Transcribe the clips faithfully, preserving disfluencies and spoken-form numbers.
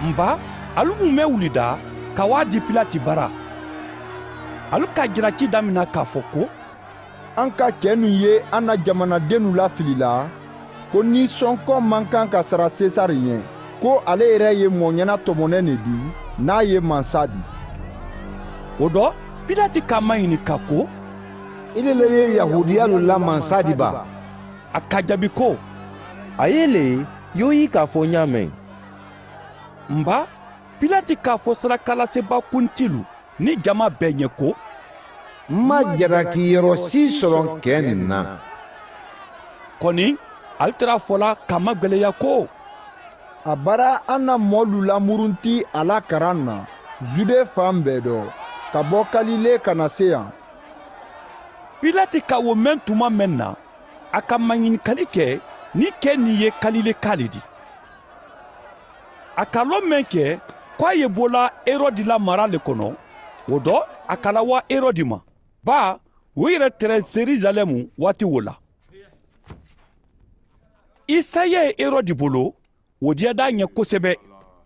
N baa, ali mu mee wulidaa ka wo a dii pilati bara? Ali ka jaraki damina ka a fo ko, an ka kee nun ye an na jamanadennu lafili la ko ninsɔnkɔn man kan ka sara sesare ɲɛ, ko ale yɛrɛ ye mooɲɛna tomonen ne di, n'a ye mansa di. Wo dɔ, pilati ka a maɲininka ko, i le le ye yahudiyalu la mansa di ba? A ka jaabi ko, a ye le ye i ka a fo ɲaameŋ. N baa, pilati ka a fo sarakalasebaa kuntilu niŋ jamaa bee ɲe ko, n ma jaraki yɔrɔ si soroŋ kee nin na. Koni ali tara a fola ka a magweleya ko, a bara an na moolu lamurunti a la karaŋ na, zude fan bee dɔ, ka bo kalile ka na seyaŋ. Pilati ka wo men tuma men na, a ka maɲinikali ke niŋ kee nin ye kalile kaa le di. A ka loo meŋ ke, ko a ye bola herodi la mara le kono, wo do a ka lawaa herodi ma, baa wo yere tere yerusalemu waati wo la. Isa ye herodi bolo, wo diyata a ɲe kosebe,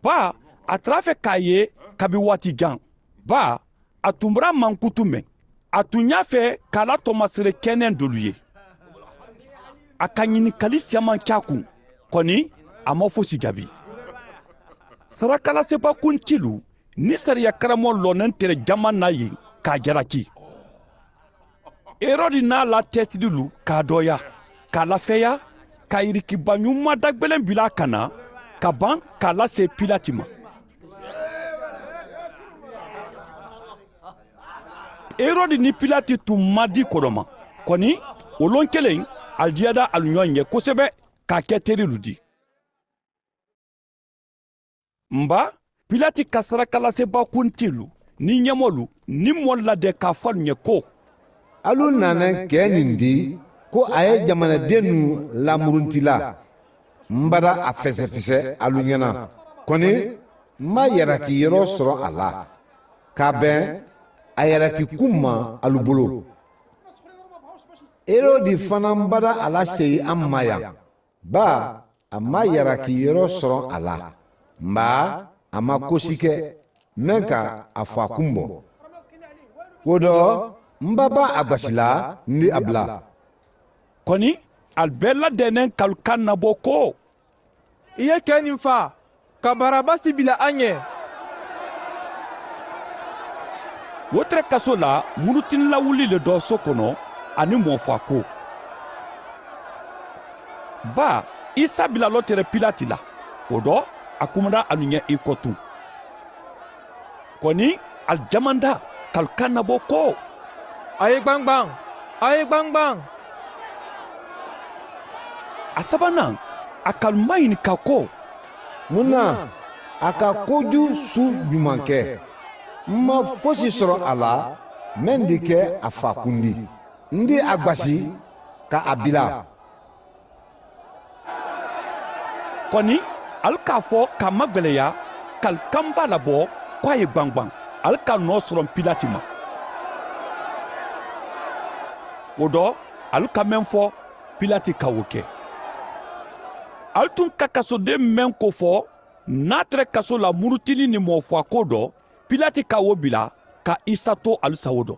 baa a tara a fe ka a ye kabi waati jaŋ, baa a tun bara mankutu meŋ, a tun ɲaa fe ka a la tomasere keneŋ dolu ye. A ka ɲininkali siyaman ke a kun, koni a maŋ fosi jaabi. Sarakalasebaa kuntilu niŋ sariya karammoolu loneŋ tere jamaŋ na yen ka a jalaki. Herodi niŋ a la teesirilu ka a dooyaa, ka a lafeeyaa, ka a yirikibaɲuman dagbeleŋ bila a kanna, ka baŋ ka a lase pilati ma. Herodi niŋ pilati tun maŋ dii kodoma, koni wo loŋ keleŋ ali diyata ali ñoŋ ye kosebe, ka a ke terilu ti. N baa, pilati ka sarakalasebaa kuntilu niŋ ñemoolu niŋ moolu ladee ka a fo alu ñe ko, alu naanaŋ kee niŋ di ko a ye jamanadennu lamurunti la. M bada a fesefese alu ñena, koni m ma yaraki yoro soro a la, ka ben a yaraki kun ma alu bulu. Herodi fanaŋ bada a la seyi a ma yaŋ, baa a ma yaraki yoro soro a la, mbaa a ma kosi ke meŋ ka a fo a kun bo. Wo do m ba ba a gbasi la, n di a bula. Koni ali bee ladeeneŋ ka alu kaŋ nabo ko, i ye kee niŋ faa, ka barabasi bila a ñe. Wo tere kaso la murutinilawuli le doo so kono, a niŋ moo faa ko, baa isa bila loo tere pilati la, wo do a kumata alu ñe i ko tuŋ. Koni ali jamanda ka alu kaŋ nabo ko, a ye gbangbaŋ, a ye gbangbaŋ. A sabanaŋ a ka alu mayinika ko, mun na a ka koju su juman ke? M ma fosi soro a la meŋ di ke a faa kundi. N di a gbasi ka a bila. Koni ali ka a fo ka a magweleya, ka ali kamba labo ko a ye gbangbaŋ, ali ka noo soroŋ pilati ma. Wo do ali ka meŋ fo, pilati ka wo ke. Ali tun ka kasoden meŋ ko fo, niŋ a tara kaso la murutini niŋ moo faa ko do, pilati ka wo bila ka isa to ali sawo do.